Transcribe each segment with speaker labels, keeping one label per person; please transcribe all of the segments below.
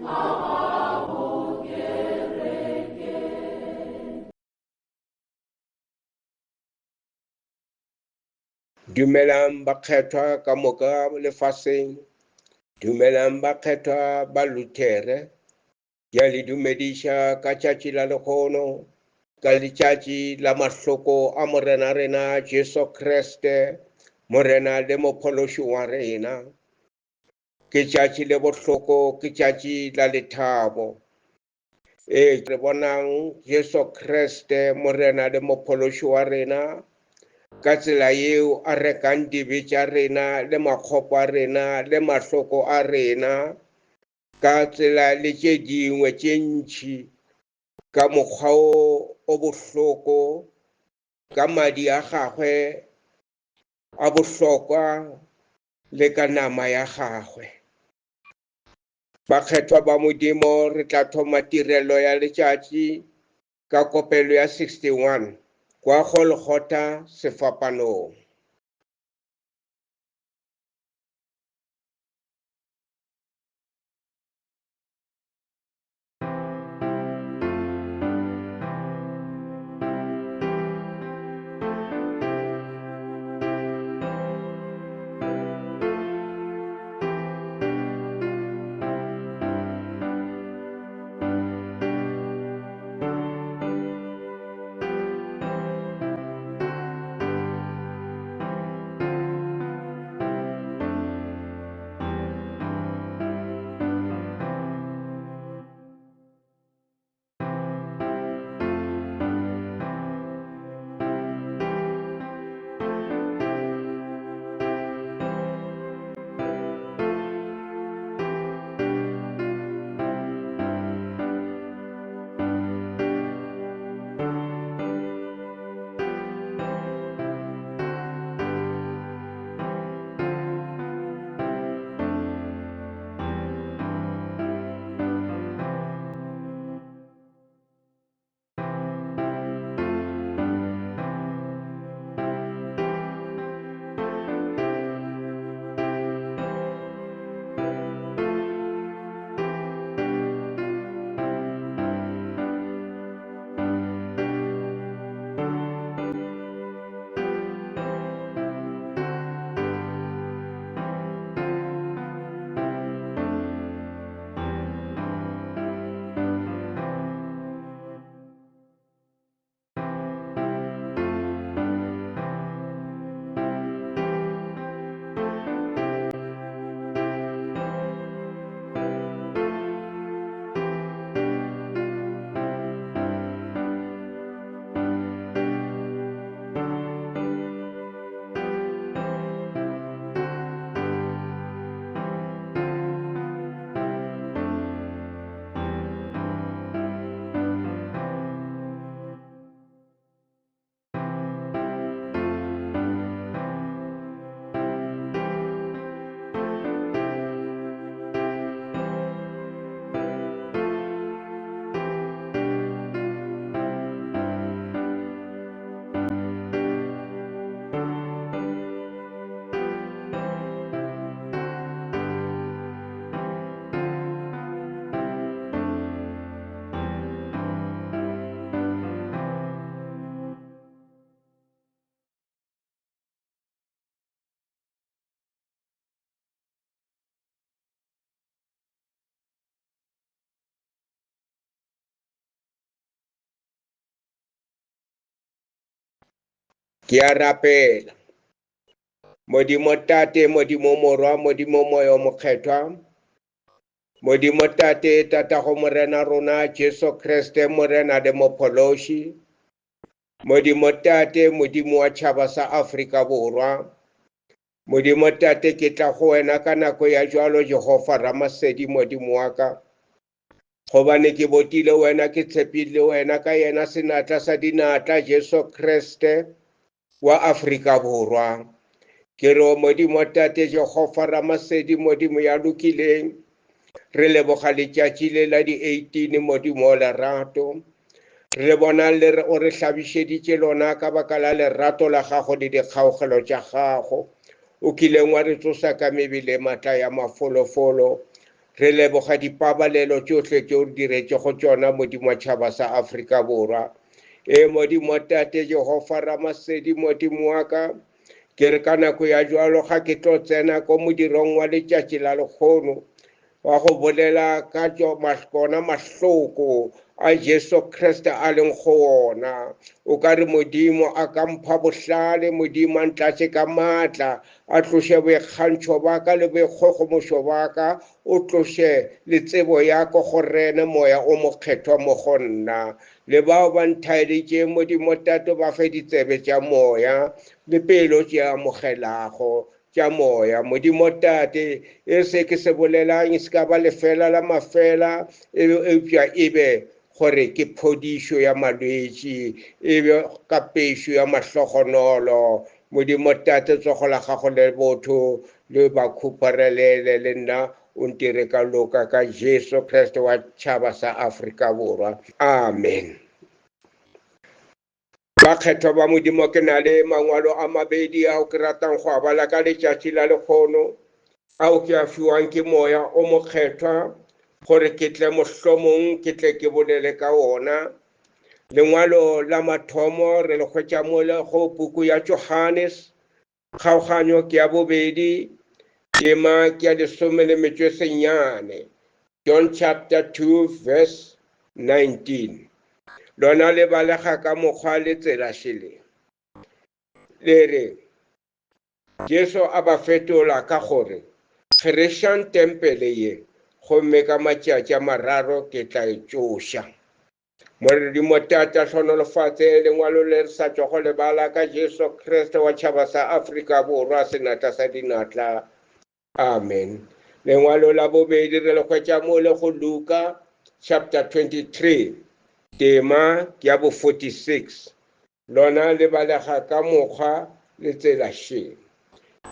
Speaker 1: a gago kereke.
Speaker 2: Dumelang bakgethwa ka moka lefaseng, dumelang bakgethwa ba Luthere. Ke a le dumediša ka tšatši la lekgono, ka letšatši la mahloko a Morena rena Jesu Kriste, Morena le Mophološi wa rena. Ke tšatši le bohloko, ke tšatši la lethabo. Ee, re bonang Jesu Kriste, Morena le Mophološi wa rena, ka tsela yeo a rekang dibe tša rena le makgopo a rena le mahloko a rena, ka tsela le tše dingwe tše ntši, ka mokgwa o o bohloko, ka madi a gagwe a bohlokwa le ka nama ya gagwe. Bakgethwa ba Modimo, re tla thoma tirelo ya letšatši ka kopelo ya 61 kwa Golgotha sefapanong. Ke a rapela. Modimo Tate, Modimo Morwa, Modimo Moya o Mokgethwa, Modimo Tate, Tatago Morena rona Jesu Kriste, Morena le Mophološi, Modimo Tate, Modimo wa tšhaba sa Afrika Borwa, Modimo Tate, ke tla go wena ka nako ya jwalo, Jehofa Ramasedi, Modimo wa ka, gobane ke botile wena, ke tshepile wena ka yena senatla sa dinatla, Jesu Kriste wa Afrika Borwa. Ke re o Modimo Tate, Jehofa Ramasedi, Modimo ya lokileng, re leboga letšatši le la di 18, Modimo wa lerato. Re le bona le re o re hlabišeditše lona ka baka la lerato la gago le dikgaogelo tša gago. O kileng wa re tsosa ka mebele matla ya mafolofolo. Re leboga dipabalelo tšohle tše o re diretšego tšona, Modimo wa tšhaba sa Afrika Borwa. Ee, Modimo wa Tate, Jehofa Ramasedi, Modimo wa ka, ke re ka nako ya jwalo ga ke tlo tsena ko modirong wa letšatši la lekgono wa go bolela ka kona mahloko a Jesu Kriste a leng go ona. O ka re Modimo a ka mpha bohlale, Modimo a ntlatše ka maatla, a tloše boikgantšho ba ka le boikgogomošo ba ka, o tloše le tsebo ya ka go rene Moya o Mokgethwa mo go nna. Le bao ba nthaeditšeng, Modimo Tate, ba fe ditsebe tša moya le pelo tše amogelago tša moya. Modimo Tate, e se ke se bolelang e se ka ba lefela la mafela, eupša e be gore ke phodišo ya malwetši, e be kapešo ya mahlogonolo. Modimo Tate, tsogo la gago le botho le ba khuparelele le nna, o ntire ka loka ka Jesu Kriste wa tšhaba sa Afrika Borwa. Amen. Bakgethwa ba Modimo, ke na le mangwalo a mabedi ao ke ratang go a bala ka letšatši la lekgono, ao ke a fiwang ke Moya o Mokgethwa gore ke tle mohlomong ke tle ke bolele ka ona. Lengwalo la mathomo re le hwetša mo go puku ya Johannes, kgaoganyo ke ya bobedi, tema ke ya lesome le metšo e senyane. John chapter 2 verse 19. Lona le balega ka mokgwa le tsela šele. Le re, Jesu a ba fetola ka gore, Kgerešang tempele ye, gomme ka matšatši a mararo ke tla e tšoša. Modimo Tate a hlonolofatse lengwalo le re sa tšwago le bala ka Jesu Kriste wa tšhaba sa Afrika Borwa, senatla sa dinatla. Amen. Lengwalo la bobedi re le hwetša mo le go Luka chapter 23, tema ke ya bo 46. Lona le balega ka mokgwa le tsela še.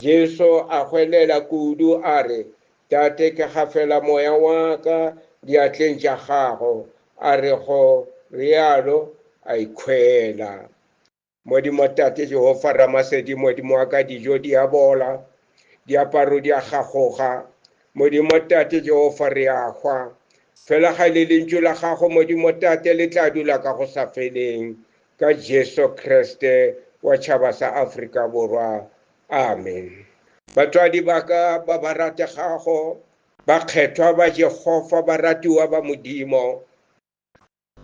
Speaker 2: Jesu a hwelela kudu a re, Tate, ke gafela moya wa ka diatleng tša gago. A re go rialo a ikhwela. Modimo Tate Jehofa Ramasedi, Modimo wa ka, dijo di a bola, diaparo di a gagoga. Modimo Tate Jehofa, re a hwa. Fela ga le lentšu la gago, Modimo Tate, le tla dula ka go sa feleng, ka Jesu Kriste wa tšhaba sa Afrika Borwa. Amen. Batswadi ba ka ba ba rategago, bakgethwa ba Jehofa, baratiwa ba Modimo,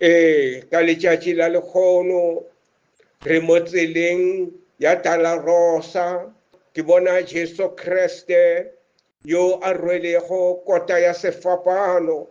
Speaker 2: ee, ka letšatši la lekgono re mo tseleng ya Talarosa. Ke bona Jesu Kriste yo a rwelego kota ya sefapano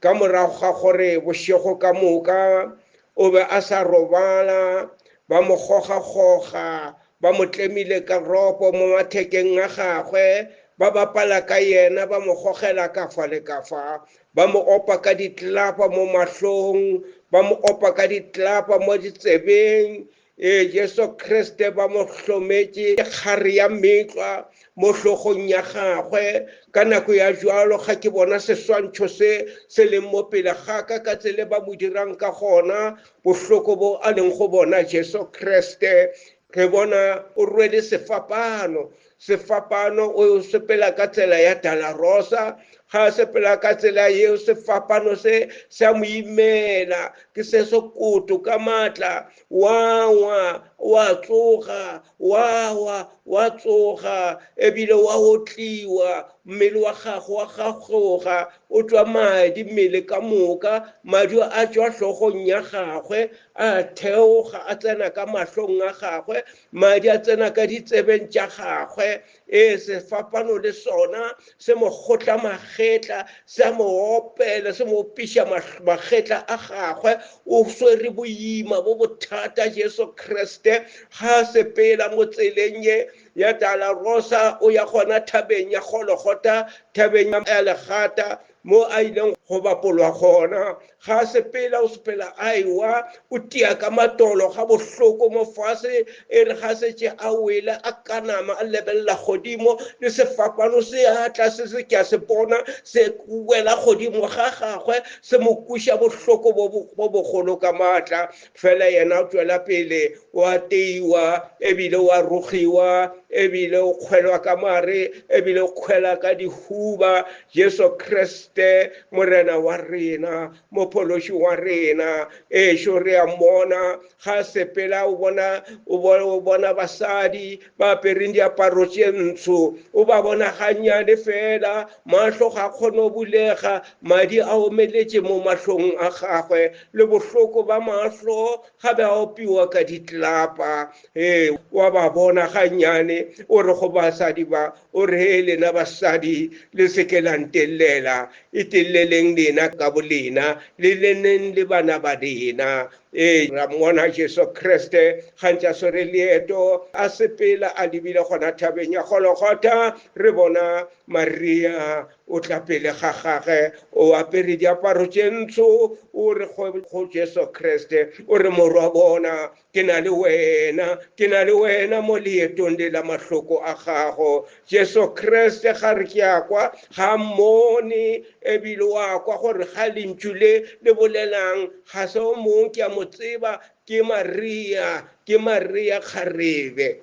Speaker 2: ka morago ga gore bošego ka moka o be a sa robala, ba mo goga-goga, ba mo tlemile ka ropo mo mathekeng a gagwe, ba bapala ka yena, ba mo gogela ka fa le ka fa, ba mo opa ka ditlelapa mo mahlong, ba mo opa ka ditlelapa mo ditsebeng. Ee, Jesu Kriste ba mo hlometše kgare ya metlwa mo hlogong ya gagwe. Ka nako ya jwalo ga ke bona seswantšho se se leng mo pele ga ka, ka tsele ba mo dirang ka gona, bohloko bo a leng go bona Jesu Kriste. Re bona o rwele sefapano, sefapano o sepela ka tsela ya Dalarosa. Ga a sepela ka tsela yeo, sefapano se sa mo imela, ke se se koto ka maatla, wa wa wa tsoga, wa wa wa tsoga, ebile wa otliwa, mmele wa gago wa gagoga, o tšwa madi mmele ka moka, madi a tšwa hlogong ya gagwe, a theoga a tsena ka mahlong a gagwe, madi a tsena ka ditsebeng tša gagwe. Ee, sefapano le sona se mo kgotla magetla, sa mo opela, se mo opiša magetla a gagwe. O swere boima bo bothata Jesu Kriste ga a sepela mo tseleng ye ya Dalarosa, o ya gona thabeng ya Gologota, thabeng ya Legata. Mo a ileng go bapolwa gona, ga a sepela, o sepela a ewa, o tia ka matolo ga bohloko mo fase, e re ga setše a wele, a kanama, a lebelela godimo, le sefapano se a tla se se ke a se bona, se wela godimo ga gagwe, se mo kweša bohloko bo bogolo ka maatla. Fela yena o tšwela pele, o a teiwa, ebile o a rogiwa, ebile o kgwelwa ka mare, ebile o kgwela ka dihuba. Jesu Kriste, Morena wa rena, Mophološi wa rena, ešo re a mmona ga a sepela, o bona, o bona basadi ba apereng diaparo tše ntsho, o ba bona gannyane fela, mahlo ga a kgone go bulega, madi a omeletše mo mahlong a gagwe, le bohloko ba mahlo ga be a opiwa ka ditlelapa. Ee, wa ba bona gannyane, o re go basadi ba, o re, He lena basadi, le se ke la ntellela, itelleleng lena ka bolena, le leneng le bana ba lena. Ee, ra mmona Jesu Kriste gantši a swere leeto, a sepela a lebile gona thabeng ya Gologotha. Re bona Maria o tla pele ga gage, o apere diaparo tše ntsho, o re go Jesu Kriste, o re, Morwa bona, ke na le wena, ke na le wena mo leetong le la mahloko a gago. Jesu Kriste ga re ke a kwa, ga mmone, ebile wa kwa gore ga lentšu le le bolelang, ga se o mong ke a mo tseba, ke Maria, ke Maria kgarebe.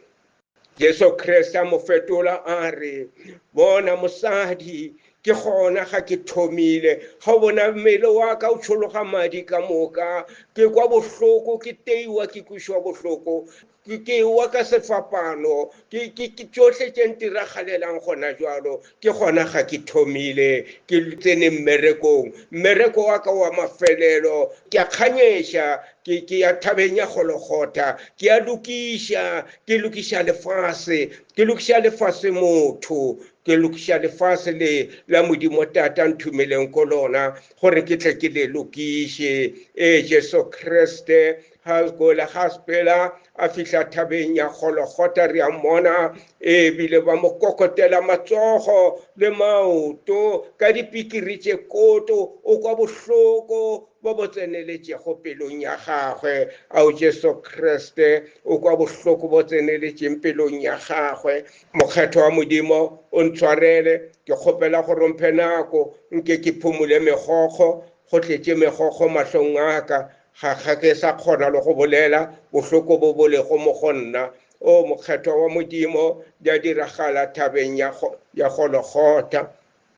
Speaker 2: Jesu Kriste a mo fetola a re, Bona mosadi, ke gona ga ke thomile, ga o bona mmele wa ka o tšhologa madi ka moka, ke kwa bohloko, ke teiwa, ke kwešwa bohloko, ke wa ka sefapano, ke tšohle tše ntiragalelang gona jwalo, ke gona ga ke thomile, ke tsene mmerekong, mmereko wa ka wa mafelelo, ke a kganyeša, ke ke ya thabeng ya Gologotha, ke a lokiša, ke lokiša lefase, ke lokiša lefase motho, ke lokiša lefase le la Modimo Tata nthumeleng ko lona, gore ke tle ke le lokiše. Ee, Jesu Kriste ga gola ga sepela a fihla thabeng ya Gologotha, re a mmona, e bile ba mo kokotela matsogo le maoto ka dipikiri tše koto, o kwa bohloko bo bo tseneletšego pelong ya gagwe. Ao Jesu Kriste, o kwa bohloko bo tseneletšeng pelong ya gagwe. Mokgethwa wa Modimo, o ntshwarele, ke kgopela gore o mphe nako, nke ke phumule megokgo, go tletše megokgo mahlong a ka, ga ga ke sa kgona le go bolela bohloko bo bo lego mo go nna. O Mokgethwa wa Modimo, di a diragala thabeng ya, ya Gologotha.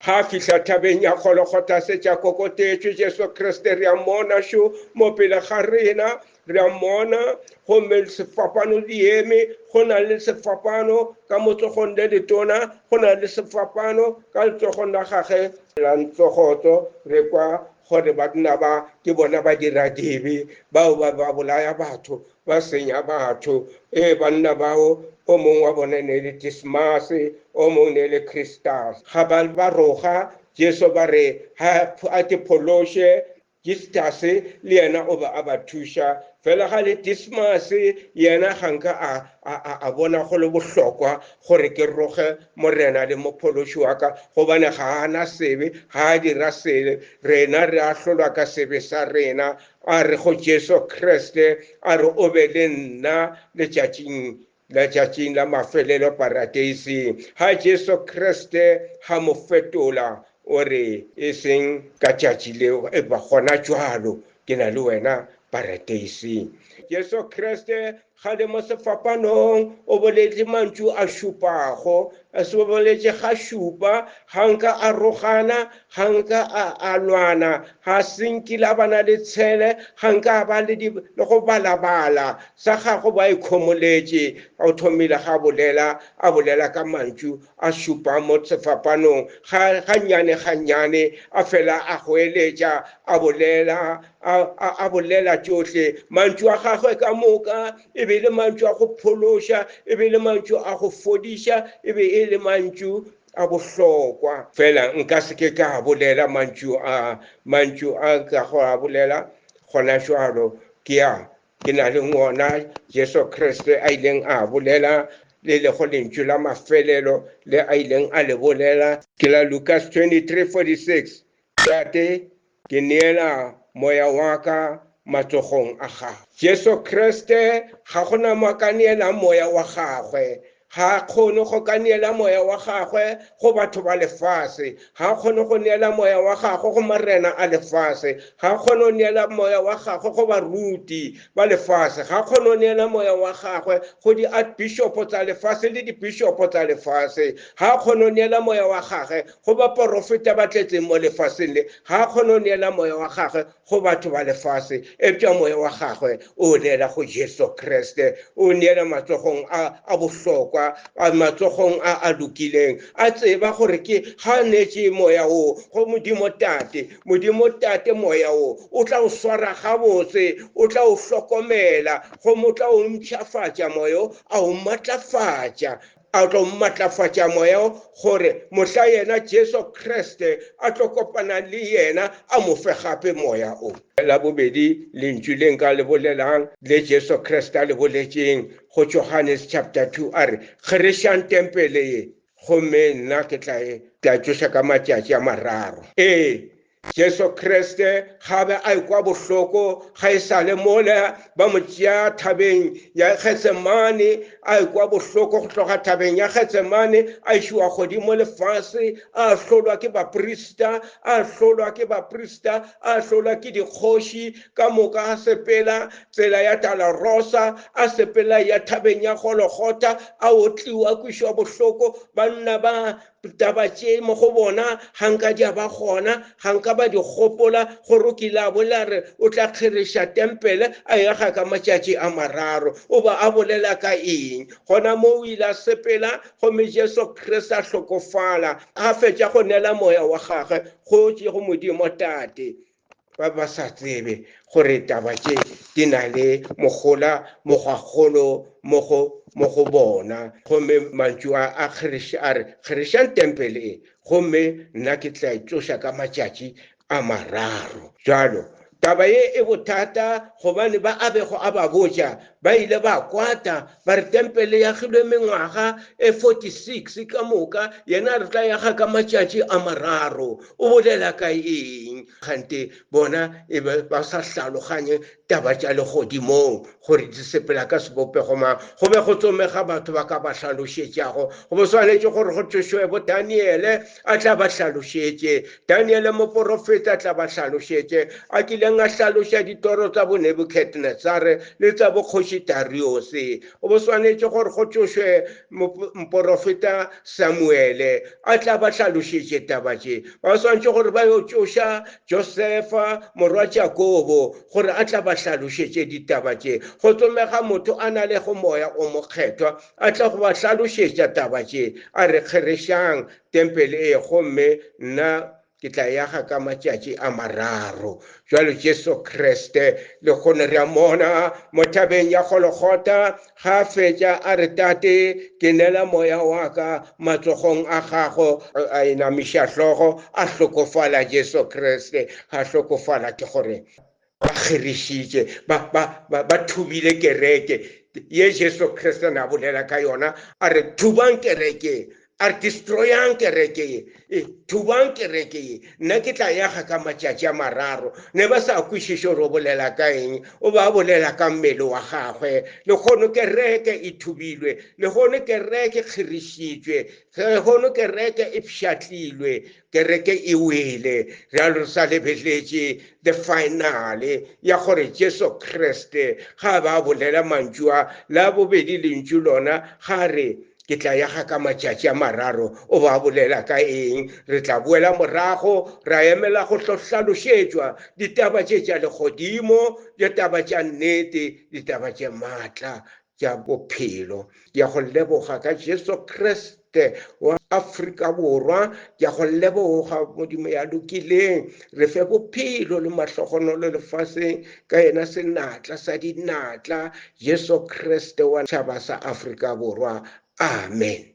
Speaker 2: Ga a fihla thabeng ya Gologotha, setše a kokotetšwe, Jesu Kriste re a mmona šo mo pele ga rena, re a mmona, gomme sefapano di eme, go na le sefapano ka mo tsogong le letona, go na le sefapano ka letsogong la gage la ntsogoto, re kwa gore banna ba ke bona badiradibe bao ba ba bolaya batho, ba senya batho. Ee, banna bao, o mongwe wa bona ne le Dismase, o mongwe ne le Christas. Ga ba ba roga Jesu ba re ha a te phološe, Justus le yena o ba a ba thuša. Fela ga le Dismase yena ga nka a, a, a bona go le bohlokwa gore ke roge Morena le Mophološi wa ka, gobane ga a na sebe, ga a dira sebe. Rena re ahlolwa ka sebe sa rena. A re go Jesu Kriste, a re o be le nna letšatšing letšatšing la mafelelo paradeising. Ha Jesu Kriste ha mo fetola, o re, e seng ka tšatši leo, epa gona jwalo ke na le wena paradeising. Jesu Kriste Ga le mo sefapanong, o boletše mantšu a šupago. A se boletše ga šupa, ga nka a rogana, ga nka a, a lwana, ga se nkile a bana le tshele, ga nka a ba le, di, le go balabala. Sa gagwe ba ikhomoletše. O thomile ga bolela, a bolela ka mantšu a šupa mo sefapanong. Ga, gannyane gannyane, a fela a goeletša, a bolela, a, a, a bolela tšohle. Mantšu a gagwe ka moka e be e le mantšu a go phološa, e be e le mantšu a go fodiša, e be e le mantšu a bohlokwa. Fela nka se ke ka bolela mantšu a, mantšu a nka go a bolela gona jwalo ke a ke na le ngona Jesu Kriste a ileng a bolela le lego lentšu la mafelelo le a ileng a le bolela ke la Lukas 23:46. Tate, ke neela moya wa ka matsogong a gago. Jesu Kriste ga go na mo a ka neelang moya wa gagwe. Ga a kgone go ka neela moya wa gagwe go batho ba lefase. Ga a kgone go neela moya wa gagwe go marena a lefase. Ga a kgone go neela moya wa gagwe go baruti ba lefase. Ga a kgone go neela moya wa gagwe go di-archbishopo tsa lefase le dibishopo tsa lefase. Ga a kgone go neela moya wa gagwe go baporofeta ba tletseng mo lefaseng le. Ga a kgone go neela moya wa gagwe go batho ba lefase, eupša moya wa gagwe o neela go Jesu Kriste, o neela matsogong a a bohlokwa, a matsogong a a lokileng, a tseba gore ke ga a neetše moya wo go Modimo Tate. Modimo Tate, moya wo o tla o swara gabotse, o tla o hlokomela, gomme o tla o mpshafatša moya wo, a o matlafatša. A tlo matlafatša moya gore mohla yena Jesu Kriste a tlo kopana le yena a mo fe gape moya o. La bobedi lentšu le nka le bolelang le Jesu Kriste a le boletšeng go Johannes chapter 2 a re, Kgerešang tempele ye, gomme nna ke tla e tla tsoša ka matšatši a mararo. Ee, Jesu Kriste ga be a ekwa bohloko ga e sa le mola ba mo tšea thabeng ya Getsemane, a ekwa bohloko go tloga thabeng ya Getsemane a išiwa godimo lefase, a hlolwa ke baprista, a hlolwa ke baprista, a hlolwa ke dikgoši ka moka, a sepela tsela ya Talarosa, a sepela ya thabeng ya Gologotha, a otliwa, a kwišwa bohloko, banna ba Taba tše mo go bona ga nka di a ba gona, ga nka ba di gopola gore o kile a bolela re o tla kgereša tempele a e aga ka matšatši a mararo. O ba a bolela ka eng? Gona moo o ile a sepela gomme Jesu Kriste a hlokofala, a fetša go neela moya wa gagwe go tše go Modimo Tate. Ba ba sa tsebe gore taba tše di na le mohola mogwagolo mo go mo go bona. Gomme mantšu a a kgereš a re, Kgerešang tempele e, gomme nna ke tla e tsoša ka matšatši a mararo. Bjalo taba ye e bothata gobane ba a bego a ba botša ba ile ba kwata ba re tempele ya agilwe mengwaga e 46 ka moka, yena re tla yaga ka matšatši a mararo. O bolela ka eng? Kgante bona e be ba sa hlaloganye taba tša legodimong gore di sepela ka sebopego mang. Go be go tsomega batho ba ka ba hlalošetšago. Go bo swanetše gore go tsošwe bo Daniele a tla ba hlalošetše. Daniele moporofeta a tla ba hlalošetše, a kileng a hlaloša ditoro tsa bo Nebukadnetsare le tsa bo kgoši Dariose. Go bo swanetše gore go tsošwe moporofeta Samuele a tla ba hlalošetše taba tše. Ba swanetše gore ba yo tsoša Josefa morwa Jakobo gore a tla ba hlalošetše ditaba tše. Go tsomega motho a na lego moya o mokgethwa a tla go ba hlalošetša taba tše, a re, Kgerešang tempele e, gomme nna ke tla e aga ka matšatši a mararo. Jwalo Jesu Kriste lehono re a mona mo thabeng ya Gologotha, ga a fetša a re, Tate, ke neela moya wa ka matsogong a gago. A inamiša hlogo, a hlokofala. Jesu Kriste ga hlokofala, ke gore ba kgerišitše, ba, ba, ba, ba thubile kereke ye Jesu Kriste na bolela ka yona, a re, Thubang kereke, a re, destroyang kereke ye, e, thubang kereke ye, nna ke tla yaga ka matšatši a mararo. Ne ba sa kwešiše gore o bolela ka eng, o ba bolela ka mmele wa gagwe. Lehono kereke e thubilwe, lehono kereke e kgerišitšwe, lehono kereke e pšhatlilwe, kereke e wele. Bjalo re sa lebeletše the finale ya gore Jesu Kriste ga a ba bolela mantšu a la bobedi, lentšu lona ga re ke tla yaga ka matšatši a mararo, o ba bolela ka eng? Re tla boela morago ra emela go tlo hlalošetšwa ditaba tše tša legodimo, ditaba tša nnete, ditaba tše maatla tša bophelo. Ke a go leboga ka Jesu Kriste wa Afrika Borwa. Ke a go leboga Modimo ya lokileng. Re fe bophelo le mahlogonolo lefaseng ka yena senatla sa dinatla, Jesu Kriste wa tšhaba sa Afrika Borwa. Amen.